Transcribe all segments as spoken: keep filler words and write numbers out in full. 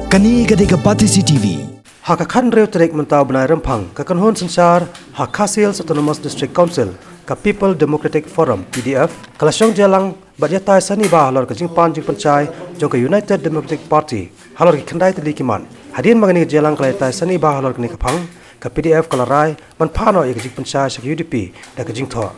Kane ka dei ka Batesi T V. Ha ka khathynriew tarik mynta u bnai Rymphang, ka kynhun synshar ha Khasi Hills Autonomous District Council, ka People Democratic Forum, P D F, ka la shong jingïalang bad ïatai sani bha halor ka jingpan jingpynshai jong ka United Democratic Party halor ki khyndai tylli ki mat. Hadien ba kane ka jingïalang ka la ïatai sani bha halor kane ka phang, ka P D F ka la rai ban phah noh ïa ka jingpynshai sha ka U D P da ka jingthoh.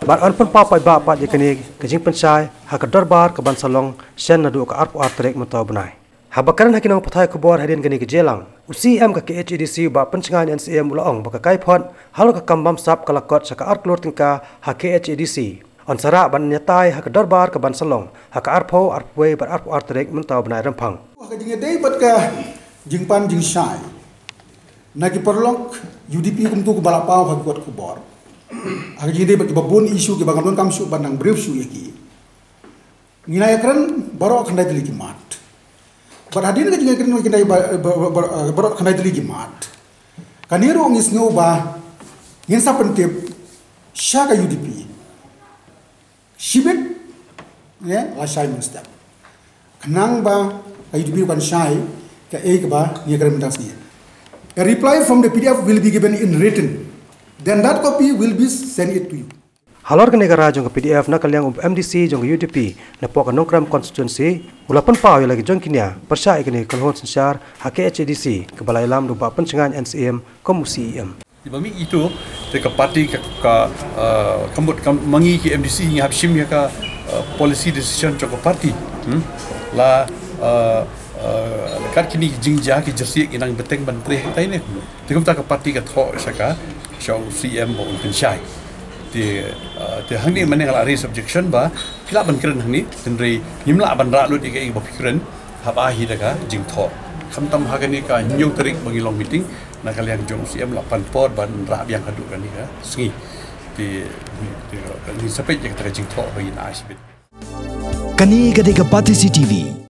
Bad yn pynpaw paidbah pat ïa kane ka jingpynshai ha ka dorbar ka ban sa long shen naduh ka arphew ar tarik mynta u bnai. Haba kren ha ki nongpathai khubor hadien kane ka jingïalang, u C E M ka K H A D C Bah Pynshngaiñ N C M u la ong ba ka kaiphod halor ka kam bamsap ka la kot sha ka ar klur tyngka ha K H A D C. Yn sa rah ban ïatai ha ka dorbar ka ban sa long ha ka arphew, arphew wei bad arphew ar tarik mynta u bnai Rymphang. Ha ka jingïadei bad ka jingpan jingshai na ki paralok U D P kumta kumba la paw ha ki kot khubor, ha ka jingïadei bad kiba bun issue kiba ngam donkam shuh ban nang brief shuh ïa ki, ngi la ïakren baroh khyndai tylli ki mat. Bad hadien ka jingïakren khyndai ba-, ba-, ba-, ba-, baroh khyndai tylli ki mat, kane ruh ngi sngew ba ngin sa pyntip sha ka U D P shibit, ne, la shai mynstep. Khnang ba ka U D P kan shai kaei kaba ngi ïakren mynta ka sngi. A reply from the P D F will be given in written. Then that copy will be sent it to you. Halor kane ka rai jong ka P D F na ka liang u M D C jong ka U D P napoh ka Nongkrem constituency, u la pynpaw ïa la ki jong ki nia pyrshah ïa kane ka kynhun synshar ha K H A D C kaba la ïalam da u Bah Pynshngaiñ N C M kum u C E M. Ba mih itu te ka party ka, ka, uh, ka mut ka ma ngi ki M D C ngi hap shim ïa ka, uh, policy decision jong ka party. Hmm? La, uh, uh, kat kine ki jingjia ki jyrsieh ngi nang bteng ban trei hangtai ne. Te kumta ka party ka thoh sha ka, sha u C M ba un pynshai. Te, uh, te hangne mynne nga la raise objection ba phi lah ban kren hangne, hynrei ngim lah ban rah lut ïa kaei ba phi kren haba hi da ka jingthoh. Khamtam ha kane ka hynñiew tarik ba ngi long meeting, na ka liang jong u C M la pan por ban rah biang haduh kane ka sngi. Te, te, te ngi sa peit ïa kata ka jingthoh ba ngi na ai shibit. Kane ka dei ka Batesi T V.